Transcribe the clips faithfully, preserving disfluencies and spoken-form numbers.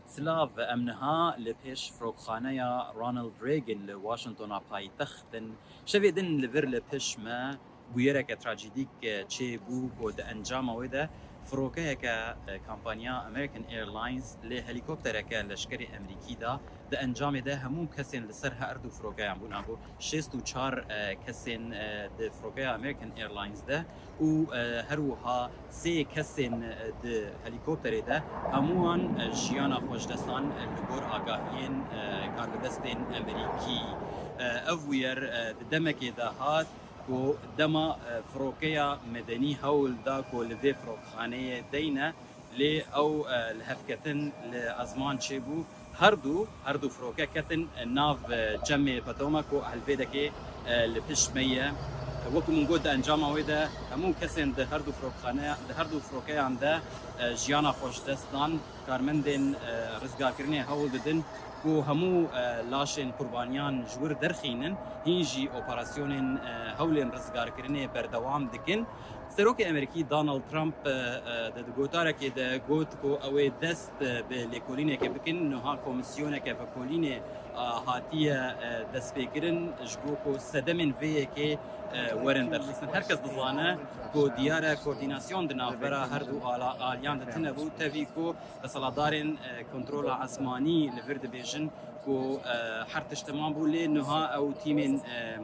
Silav, em niha li pêş firokxaneya Ronald Reagan li Washingtona paytext in. Şevê din li vir li pişt me bûyereke trajîdîk çêbû ku di encama wê de firokeyeke, e, kampanya American Airlines lê helîkoptereke leşkerê Emerîkî da. Di encamê de hemû kesên li ser her du firokeyan bûn, ango şêst û çar, e, kesên, e, di firokeya American Airlines de û, e, her wiha sê kesên, e, di helîkopterê de hemûyan, e, jiyana xwe ji dest dan, e, li gor agahiyên, e, karbidestên Emerîkî. E, ev bûyer, e, di demekê de hat ku dema, e, firokeya medenî hewl da ku li vê firokxaneyê deyne, lê ew, e, lihevketin li ezman çêbû. Her du, her du firoke ketin nav, e, çemê Potomac ku helvêdekê, e, li pişt me ye. Wekî min got, di encama wê de hemû kesên di her du firokxane, di her du firokeyan de, e, jiyana xwe ji dest dan. Karmendên, e, rizgarkirinê hewl didin ku hemû, e, laşên qurbaniyan ji wir derxînin, hîn jî operasyonên, e, hewlên rizgarkirinê berdewam dikin. Serokê Amerîkî Donald Trump, e, e, di, di gotarekê de got ku ew ê dest, e, bi lêkolînekê bikin. Niha komîsyoneke vekolînê, e, hatiye, e, destpêkirin ji bo ku sedemên vê yekê, e, werin derxistin. Her kes dizane ku diyar e koordînasyon di navbera her du ala-, aliyan de tune bû, tevî ku desthilatdarên, e, kontrola esmanî li vir dibêjin ku, e, her tişt temam bû, lê niha ew tîmên, e,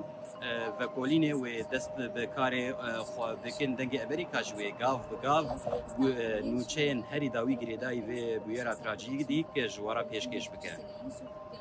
e, vekolînê wê dest bi karê, e, xwe bikin. Dengê Amerîka jî wê gav bi gav, e, nûçeyên herî dawî girêdayî vê bûyera trajîdîk ji we re pêşkêş bike.